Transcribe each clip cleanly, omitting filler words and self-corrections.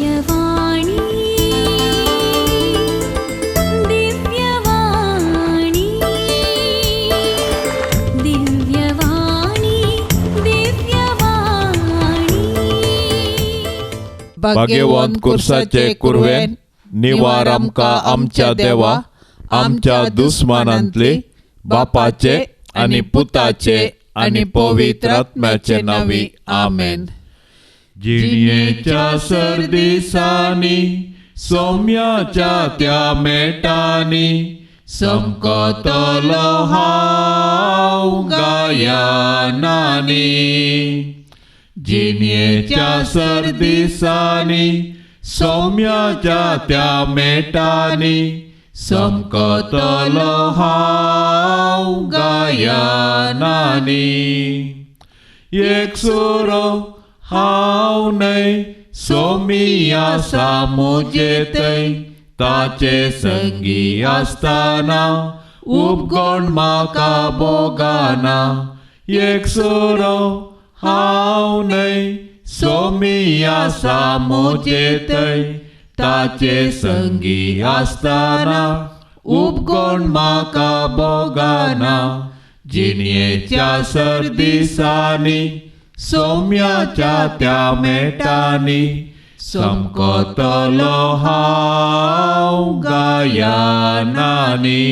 दिव्यवाणी, दिव्यवाणी, दिव्यवाणी, दिव्यवाणी. भाग्यवंत कुर्साचे कुरवेन निवार आमकां आमच्या देवा आमच्या दुस्मानांतले बापाचे आनी पुताचे आनी पवित्र आत्म्याचे नांवी आमेन. जिणयेच्या सरदिसांनी सोम्याच्या त्या मेटांनी समकतलो हांव गायनांनी. जिणयेच्या सरदिसांनी सोम्याच्या त्या मेटांनी समकतलो हांव गायनांनी. एक सुरो हांव न्हय सोमी आसा म्हजे थंय ताचे संगी आसतना उपगण म्हाका भोगाना. एक सुरो हांव न्हय सोमी आसा म्हजे थंय ताचे संगी आसतना उपगण म्हाका भोगाना. जिणयेच्या सरदिसांनी सोम्याच्या त्या मेटांनी समकतलो हांव गायनांनी.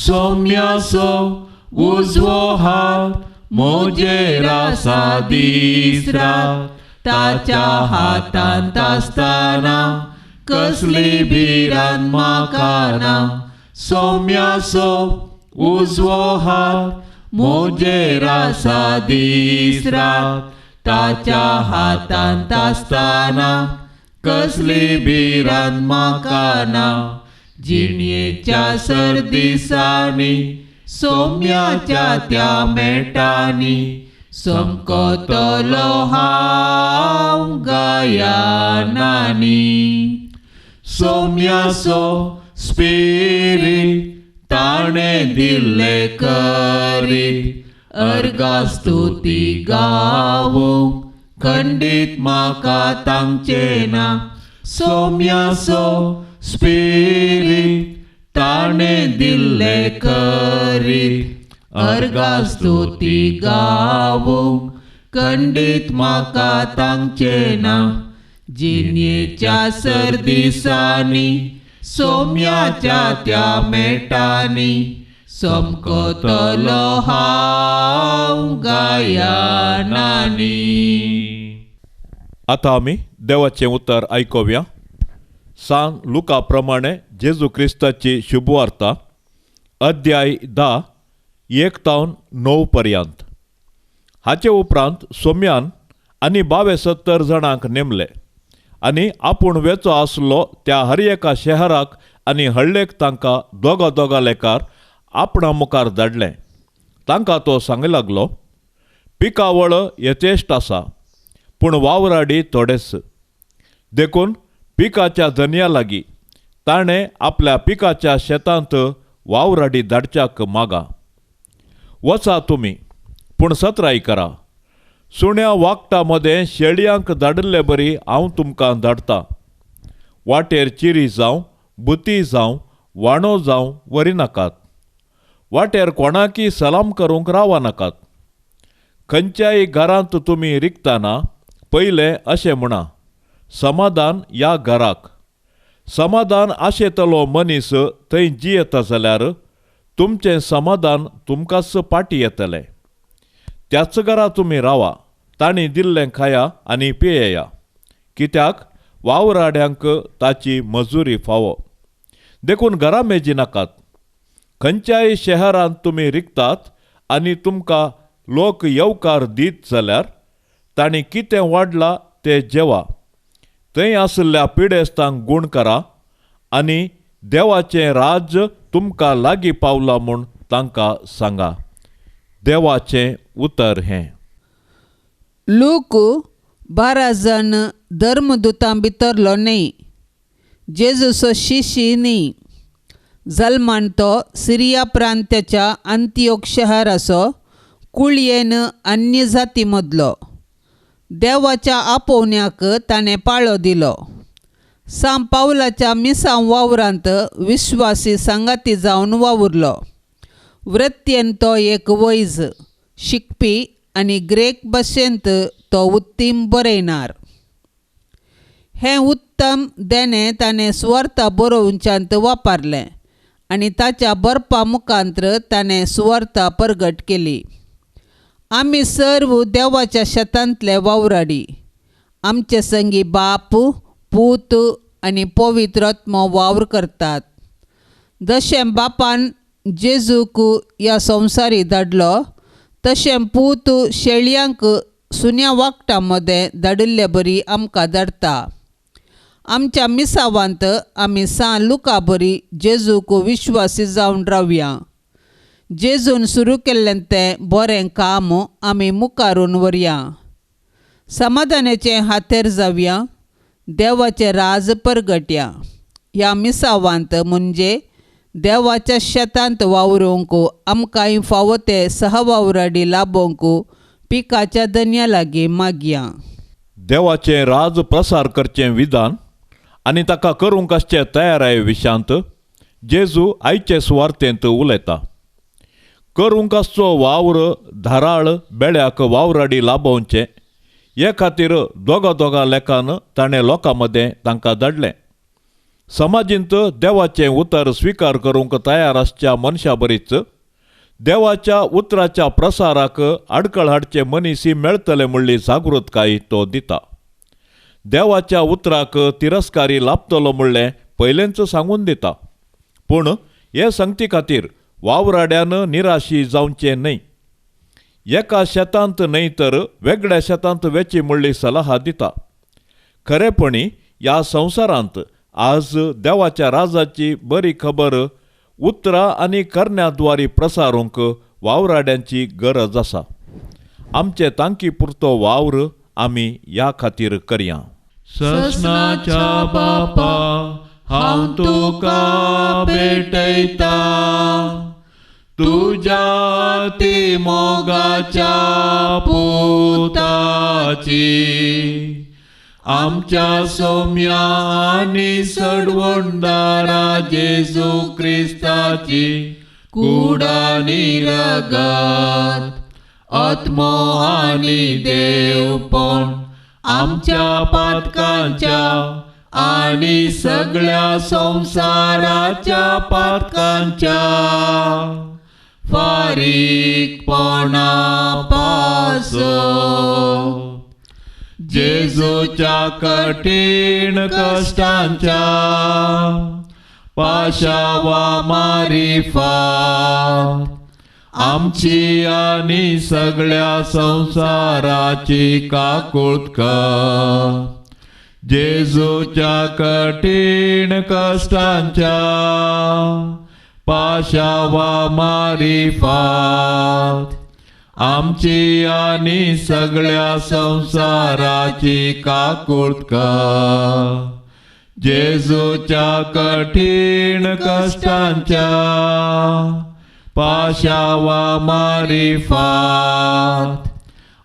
सोम्याचो उजवो हात म्हजेर आसा दीस रात ताच्या हातांत आसतना कसली भिरांत म्हाका ना. सोम्याचो उजवो हात म्हजेर आसा दीस रात ताच्या हातांत आसतना कसली भिरांत म्हाका ना. जिणयेच्या सरदिसांनी सोम्याच्या त्या मेटांनी समकतलो हांव गायनांनी. सोम्याचो स्पिरीट ताणें दिल्ले करी अर्गा स्तुती गावूंक खंडीत म्हाका तांगचें ना. सोम्याचो स्पिरीट ताणें दिल्ले करी अर्गा स्तुती गावूंक खंडीत म्हाका तांगचें ना. जिणयेच्या सरदिसांनी सोम्याच्या त्या मेटांनी समकतलो हांव गायनांनी. आतां आमी देवाचें उतर आयकुया. सान लुका प्रमाणे जेजू क्रिस्ताची शुभवार्ता अध्याय 10 1 तावन 9 पर्यंत. हाचे उपरांत सोम्यान आनी 72 जाणांक नेमले आनी आपूण वेचो आसलो त्या हर एका शहराक आनी हळ्ळेक तांकां दोगा दोगा लेकार आपणा मुखार धाडलें. तांकां तो सांग लागलो, पिकावळ यथेश्ट आसा पूण वावराडी थोडेच, देखून पिकाच्या धनया लागीं ताणें आपल्या पिकाच्या शेतांत वावराडी धाडच्याक मागा. वचा तुमी पूण सत्राय करा, सुण्या वागटा मदें शेळयांक धाडिल्ले बरी हांव तुमकां धाडटा. वाटेर चिरी जावं बुती जावं वाणो जावं वरी नाकात, वाटेर कोणाकी सलाम करूंक रावा नाकात. खंयच्याय घरांत तुमी रिगतना पयलें अशें म्हणा, समाधान ह्या घराक. समाधान आशेतलो मनीस थंय जियेता जाल्यार तुमचें समाधान तुमकांच पाटी येतलें. त्याच घरा तुमी रावा, तांणी दिल्लें खाया आनी पियेया, कित्याक वावराड्यांक ताची मजुरी फावो. देखून घरा मेजी नाकात. खंयच्याय शहरांत तुमी रिगतात आनी तुमकां लोक येवकार दीत जाल्यार तांणी कितें वाडलां तें जेवा. थंय आशिल्ल्या पिडेस्तांक गूण करा आनी देवाचें राज्य तुमकां लागीं पावलां म्हूण तांकां सांगा. देवाचें उतर हें. लूक 12 जाण धर्मदुतां भितरलो न्हय, जेजूचो शिशी न्हय. जल्मान तो सिरिया प्रांताच्या अंतियोक शहराचो कुळयेन अन्य जाती मदलो. देवाच्या आपोवण्याक ताणें पाळो दिलो. सांत पावलाच्या मिसांव वावरांत विश्वासी सांगाती जावन वावुरलो. वृत्तीन तो एक वैज, शिकपी आनी ग्रेक भाशेंत तो उत्तीम बरयणार. हें उत्तम देणें ताणें सुवार्ता बरोवच्यांत वापरलें आनी ताच्या बरपा मुखांत्र ताणें सुवार्ता परगट केली. आमी सर्व देवाच्या शेतांतले वावराडी. आमचे संगी बाप, पूत आनी पवित्र आत्मो वावर करतात. जशें बापान जेजूक ह्या संवसारी धाडलो तशें पूत शेळयांक सुन्या वागटां मदें धाडिल्ले बरी आमकां धाडटा. आमच्या मिसावांत आमी सांत लुका बरी जेजूक विश्वासी जावन रावया. जेजून सुरू केल्लें तें बरें काम आमी मुखारून व्हरया. समाधानाचें हातेर जावया, देवाचें राज परगटया. ह्या मिसावांत म्हणजे देवाच्या शेतांत वावरूंक आमकांय फावो ते सहवावराडी लाबोवंक पिकाच्या दन्या लागीं मागया. देवाचें राज प्रसार करचें विधान आनी ताका करूंक आसचे तयाराये विशांत जेजू आयचे सुवार्तेंत उलयता. करूंक आसचो वावर धाराळ बेळ्याक वावराडी लाबोवचें हे खातीर दोगा दोगा लेखान ताणें लोकां मदें तांकां धाडलें. समाजींत देवाचें उतर स्विकार करूंक तयार आसच्या मनशां बरीच देवाच्या उतराच्या प्रसाराक आडखळ हाडचे मनीसी मेळटले म्हणली जागृतकाय तो दिता. देवाच्या उतराक तिरस्कारी लाभतलो म्हणलें पयलेंच सांगून दिता. पूण हे संगती खातीर वावराड्यान निराशी जावचें न्हय. एका शेतांत न्हय तर वेगळ्या शेतांत वेची म्हणली सलाह दिता. खरेपणी ह्या संवसारांत आज देवाच्या राजाची बरी खबर उतरां आनी करण्या द्वारी प्रसारूंक वावराड्यांची गरज आसा. आमचे तांकी पुरतो वावर आमी ह्या खातीर करया. ससनाच्या बापा हांव तुका भेटयता, तुज्या ती मोगाच्या पुताची, आमच्या सोम्या आनी सडवणदारा जेजू क्रिस्ताची कूड आनी रगत, आत्मो आनी देवपण आमच्या पातकांच्या आनी सगळ्या संवसाराच्या पातकांच्या फारीकपणा पासो. जेजूच्या कठीण कश्टांच्या पाशावा मारिफात आमची आनी सगळ्या संवसाराची काकूळत कर. जेजूच्या कठीण कश्टांच्या पाशावा मारिफात आमची आनी सगळ्या संवसाराची काकूळत कर. जेजूच्या कठीण कश्टांच्या पाशावा मारिफात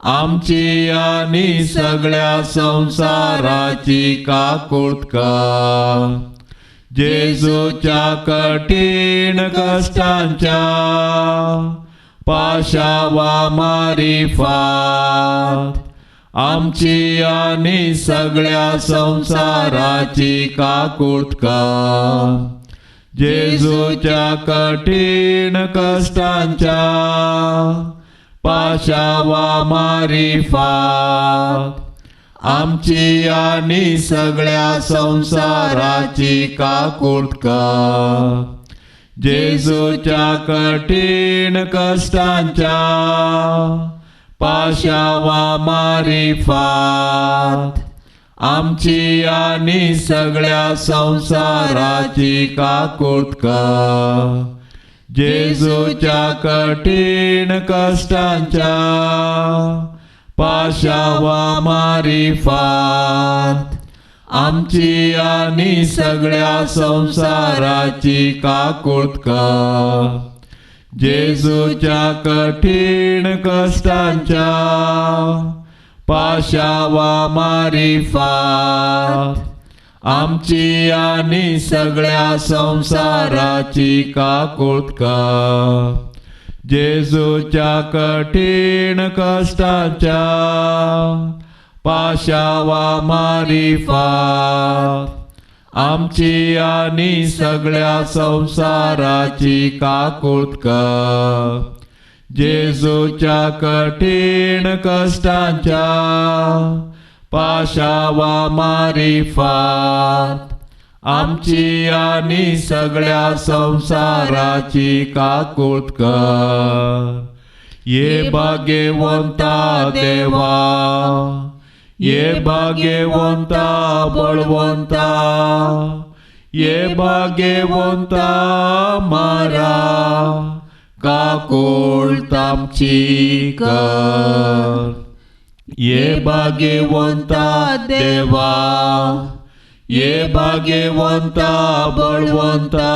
आमची आनी सगळ्या संवसाराची काकूळत कर. जेजूच्या कठीण कश्टांच्या पाशावा मारिफात आमची आनी सगळ्या संवसाराची काकूळत कर. जेजूच्या कठीण कश्टांच्या पाशावा मारिफात आमची आनी सगळ्या संवसाराची काकूळत कर. जेजूच्या कठीण कश्टांच्या पाशावा मारिफात आमची आनी सगळ्या संवसाराची काकूळत कर. जेजूच्या कठीण कश्टांच्या पाशावा मारिफात आमची आनी सगळ्या संवसाराची काकूळत कर. जेजूच्या कठीण कश्टांच्या पाशावा मारिफात आमची आनी सगळ्या संवसाराची काकूट कर. जेजूच्या कठीण कश्टांच्या पाशावा मारिफात आमची आनी सगळ्या संवसाराची काकूट कर. जेजूच्या कठीण कश्टांच्या पाशावा मारिफात आमची आनी सगळ्या संवसाराची काकूट कर. ये भाग्यवंता देवा, ये भाग्यवंता बळवंता, ये भाग्यवंता मारा काकूट आमची कर. ये भाग्यवंता देवा, ये भाग्यवंता बळवंता,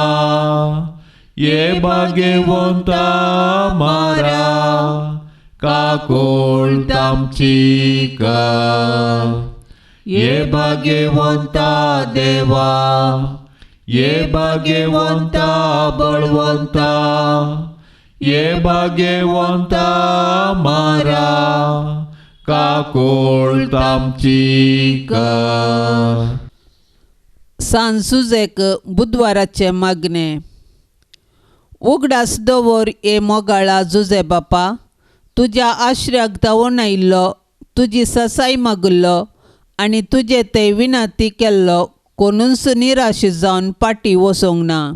ये भाग्यवंता मारा काकूट आमची कर. ये भाग्यवंता देवा, ये भाग्यवंता बळवंता, ये भाग्यवंता मारा काकूट आमची कर. सांज सुजेक बुधवाराचें मागणें. उगडास दवर ए मोगाळा जुजे बापा, तुज्या आश्र्याक धांवून आयिल्लो, तुजी ससाय मागिल्लो आनी तुजे ते विनंती केल्लो कोणूच निराश जावन फाटीं वचोंक ना.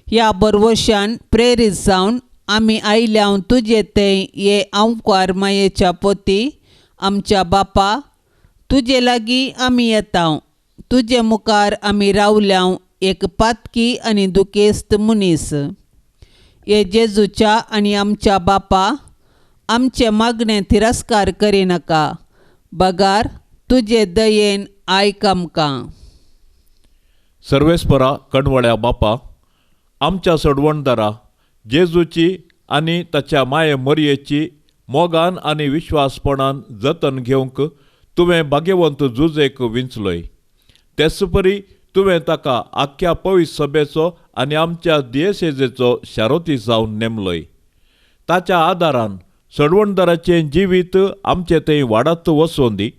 ह्या बरवशान प्रेरीत जावन आमी आयल्या तुजे ते हे आंवकार मायेच्या पोती आमच्या बापा, तुजे लागीं आमी येता, तुजे मुखार आमी रावल्या एक पातकी आनी दुखेस्त मनीस. हे जेजूच्या आनी आमच्या बापा, आमचें मागणें तिरस्कार करिनाका, बगार तुजे दयेन आयक आमकां. सर्वेस्परा कणवळ्या बापा, आमच्या सोडवणदारा जेजूची आनी ताच्या माये मोरयेची मोगान आनी विश्वासपणान जतन घेवंक तुवें भाग्यवंत जुजेक विंचलोय. तेच परी तुवें ताका आख्ख्या पवित्र सभेचो आनी आमच्या दियेसेजेचो शारोती जावन नेमलोय. ताच्या आदारान सोडवणदाराचें जिवीत आमचें थंय वाडात वचोन दी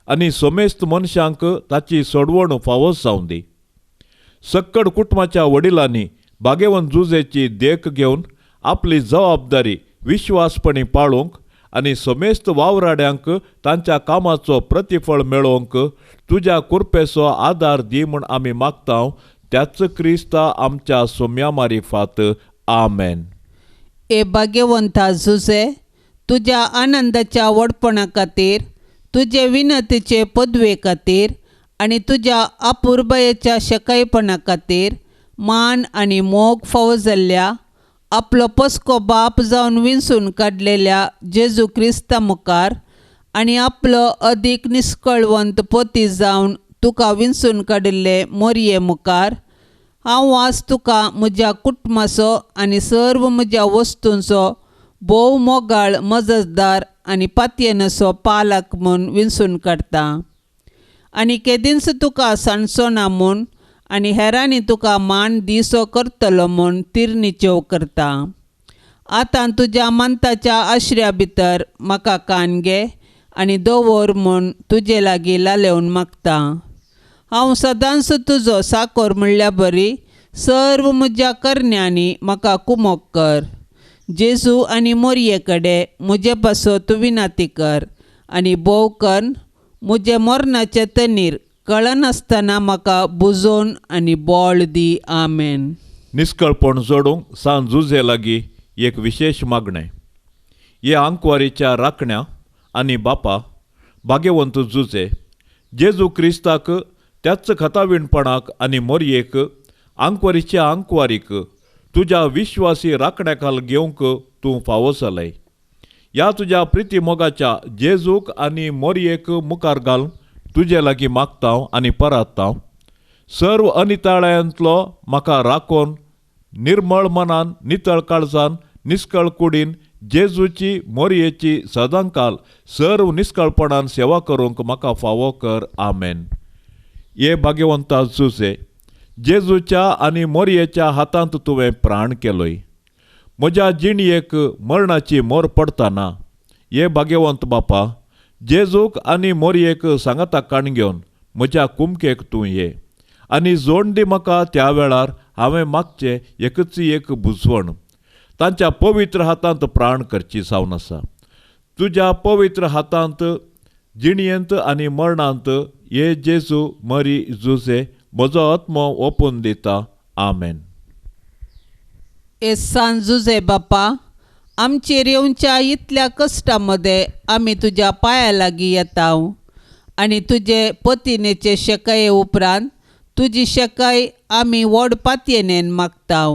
आनी समेस्त मनशांक ताची सोडवण फावो जावन दी. सक्कड कुटुंबाच्या वडिलांनी भाग्यवंत जुजेची देख घेवन आपली जबाबदारी विश्वासपणी पाळोवंक आनी समेस्त वावराड्यांक तांच्या कामाचो प्रतिफळ मेळोवंक तुज्या कुरपेचो आदार दी म्हूण आमी मागता, त्याच क्रिस्ता आमच्या सोम्या मारिफात. आमेन. ए भाग्यवंता जुजे, तुज्या आनंदाच्या व्हडपणा खातीर, तुजे विनंतीचे पदवे खातीर आनी तुज्या अपुरबायेच्या शकायपणा खातीर मान आनी मोग फावो जाल्ल्या आपलो पस्को बाप जावन विंचून काडलेल्या जेजू क्रिस्ता मुखार आनी आपलो अदीक निस्कळवंत पोती जावन तुका विंचून काडिल्ले मोरये मुखार हांव आज तुका म्हज्या कुटुंबाचो आनी सर्व म्हज्या वस्तूंचो भोव मोगाळ मजतदार आनी पातयेनसो पालक म्हूण विंचून काडटा आनी केदींच तुका सांडचो ना म्हूण आनी हेरांनी तुका मान दिसो करतलो म्हूण तिरनिचेव करता. आतां तुज्या मंताच्या आश्र्या भितर म्हाका कान घे आनी दवर म्हूण तुजे लागीं लालेवन मागता. हांव सदांच तुजो साकोर म्हणल्या बरी सर्व म्हज्या करण्यांनी म्हाका कुमोक कर. जेजू आनी मोरये कडेन म्हजे पासत विनंती कर आनी भोव कन्न म्हजें मरणाचें तनीर कळनासतना म्हाका बुजोवन आनी बळ दी. आमेन. निस्कळपण जोडूंक सांज जुजे लागीं एक विशेश मागणें. हे आंकवारीच्या राखण्या आनी बापा भाग्यवंत जुजे, जेजू क्रिस्ताक त्याच खताविणपणाक आनी मोरयेक आंकवारीच्या आंकवारीक तुज्या विश्वासी राखण्याखाल घेवंक तूं फावो जालय. ह्या तुज्या प्रिती मोगाच्या जेजूक आनी मोरयेक मुखार घालून तुजे लागीं मागता आनी परात्ता, सर्व अनिताळ्यांतलो म्हाका राखोन निर्मळ मनान नितळ काळजान निस्कळ कुडीन जेजूची मोरयेची सदांकाल सर्व निस्कळपणान सेवा करूंक म्हाका फावो कर. आमेन. हे भाग्यवंता जुजे, जेजूच्या आनी मोरयेच्या हातांत तुवें प्राण केलोय. म्हज्या जिणयेक मरणाची मोर पडटाना हे भाग्यवंत बापा, जेजूक आनी मोरयेक सांगाता काण घेवन म्हज्या कुमकेक तूं ये आनी जोड दी म्हाका. त्या वेळार हांवें मागचें एकच एक बुजवण तांच्या पवित्र हातांत प्राण करची जावन आसा. तुज्या पवित्र हातांत जिणयेंत आनी मरणांत हे जेजू मरी जुजे म्हजो आत्मो ओपून दिता. आमेन. हे सान जुजे बापा, आमचेर येवच्या इतल्या कश्टा मदें आमी तुज्या पांया लागीं येता आनी तुजे पतिनेचे शेकाये उपरांत तुजी शेकाय आमी व्हड पातयेनेन मागता.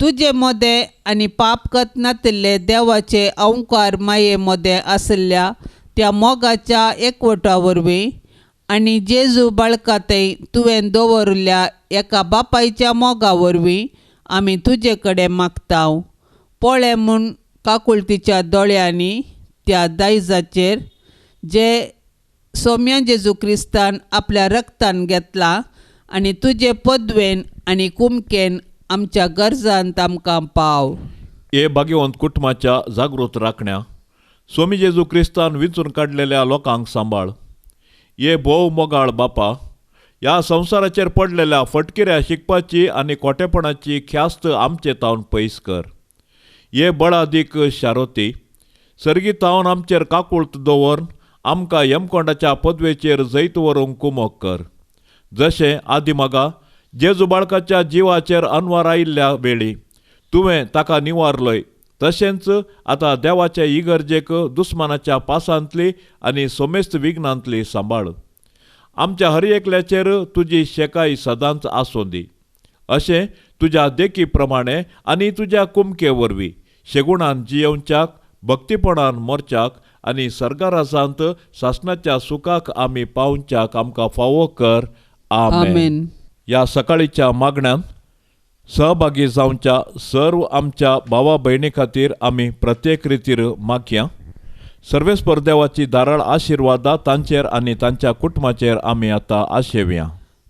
तुजे मदें आनी पाप कत नातिल्ले देवाचे अंकार माये मदें आशिल्ल्या त्या मोगाच्या एकवटा वरवीं आनी जेजू बाळकातय तुवें दवरिल्ल्या एका बापायच्या मोगा वरवीं आमी तुजे कडेन मागता. पळय म्हूण काकुळतीच्या दोळ्यांनी त्या दायजाचेर जे सोम्या जेजू क्रिस्तान आपल्या रक्तान घेतला आनी तुजे पदवेन आनी कुमकेन आमच्या गरजांत आमकां पाव. हे भाग्यवंत कुटुंबाच्या जागृत राखण्या स्वामी जेजू क्रिस्तान विंचून काडलेल्या लोकांक सांबाळ. हे भोव मोगाळ बापा, ह्या संवसाराचेर पडलेल्या फटकिऱ्या शिकपाची आनी खोटेपणाची ख्यास्त आमचे तावन पयस कर. हे बळादीक शारोती सर्गी तावन आमचेर काकुळत दवरून आमकां यमकोंडाच्या पदवेचेर जैत व्हरूंक कुमोक कर. जशें आदिमागा जेजू बाळकाच्या जिवाचेर अनवार आयिल्ल्या वेळी तुवें ताका निवारलोय, तशेंच आतां देवाचे इगर्जेक दुस्मानाच्या पासांतली आनी सोमेस्त विघ्नांतली सांबाळ. आमच्या हर एकल्याचेर तुजी शेकाय सदांच आसूं दी. अशें तुज्या देखी प्रमाणे आनी तुज्या कुमके वरवीं शेगुणान जियेवच्याक, भक्तीपणान मोरच्याक आनी सर्गाराजांत सासणाच्या सुखाक आमी पावच्याक आमकां फावो कर. आमेन. ह्या सकाळीच्या मागण्यान सहभागी जावच्या सर्व आमच्या भावा भयणी खातीर आमी प्रत्येक रितीर मागया. सर्वेस्पर देवाची धाराळ आशिर्वादा तांचेर आनी तांच्या कुटुंबाचेर आमी आतां आशेवया.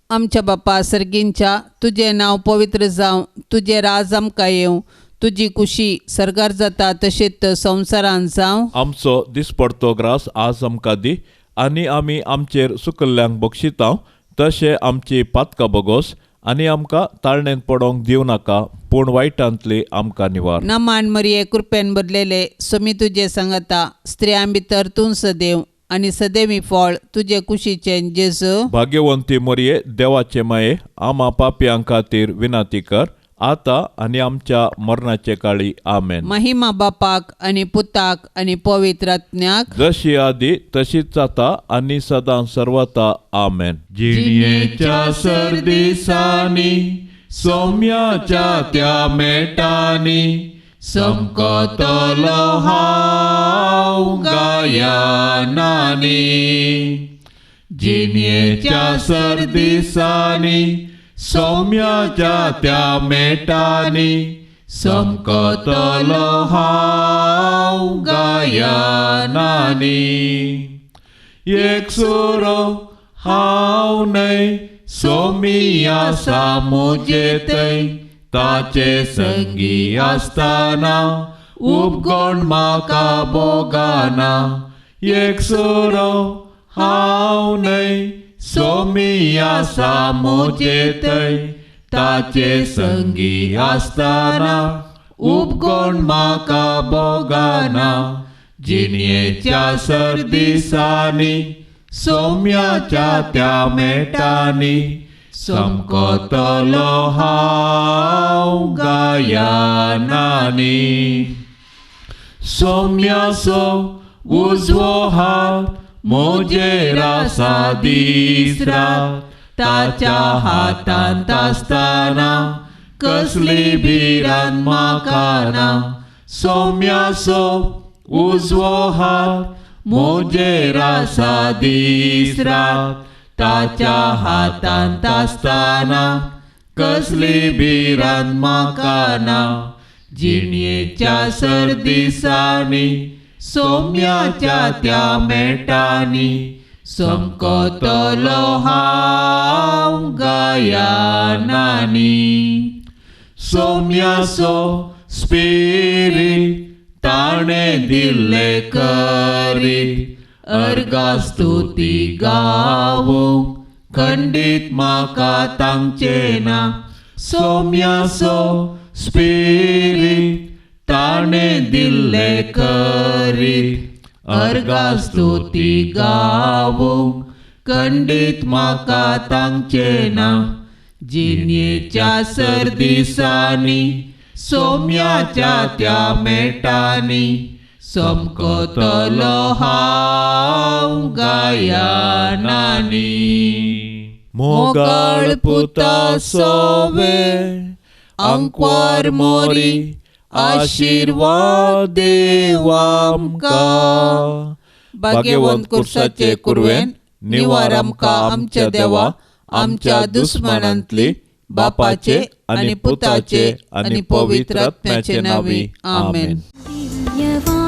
आमच्या बापा सर्गींच्या, तुजें नांव पवित्र जावं, तुजें राज आमकां येवं, तुजी कुशी सर्गार जाता तशेंच संवसारांत जावं. आमचो दिसपडतो ग्रास आज आमकां दी आनी आमी आमचेर सुकल्ल्यांक बक्षिता तशें आमची पातकां बगोस आनी आमकां ताळणेंत पडोवंक दिवं नाका, पूण वायटांतली आमकां निवार. नमान मरिये, कृपेन बदलेले, स्वामी तुजे सांगता, स्त्रियां भितर तूं सदैव आनी सदैवी फळ तुजे कुशीचें जेजू. भाग्यवंती मरिये, देवाचे माये, आमा पापयां खातीर विनंती कर आतां आनी आमच्या मरणाचे काळी. आमेन. महिमा बापाक आनी पुताक आनी पवित्र आत्म्याक, जशी आदी तशीच जाता आनी सदां सर्वता. आमेन. जिणयेच्या सरदिसांनी सोम्याच्या त्या मेटांनी समकतलो हांव गायनांनी. जिणयेच्या सरदिसांनी सौम्याच्या त्या मेटांनी समकतलो हांव गायनांनी. एक सुरो हांव न्हय सोमी आसा म्हजे थंय, ताचे संगी आसतना उपगण म्हाका भोगाना. एक सुरो हांव न्हय सोमी आसा म्हजे थंय, ताचे संगी आसतना उपगण म्हाका भोगाना. जिणयेच्या सरदिसांनी सोम्याच्या त्या मेटांनी समकतलो हांव गायनांनी. सोम्याचो उजवो हात म्हजेर आसा दीस रात, ताच्या हातांत आसतना कसली भिरांत म्हाका ना. सोम्याचो उजवो हात म्हजेर आसा दीस रात, ताच्या हातांत आसतना कसली भिरांत म्हाका ना. जिणेच्या सरदिसांनी सोम्याच्या त्या मेटांनी समकतलो हांव गायनांनी. सोम्याचो स्पिरीत ताणें दिल्लें करीत अर्गा स्तुती गावूंक खंडीत म्हाका तांगचें ना. सोम्याचो स्पिरीत ताणें दिल्लें करीत अर्गा स्तुती गावूंक खंडीत म्हाका तांगचें ना. जिणेच्या सरदिसांनी सोम्याच्या त्या मेटांनी समकतलो हांव गायनांनी. मोगाळ पुता सोवे आंकवार मोरी आशिर्वाद देव आमकां. भाग्यवंत कुर्साचे कुरवेन निवार आमकां आमच्या देवा आमच्या दुस्मानांतली बापाचे आनी पुताचे आनी पवित्र आत्म्याचे नांवी. आमेन. दिव्यवाणी.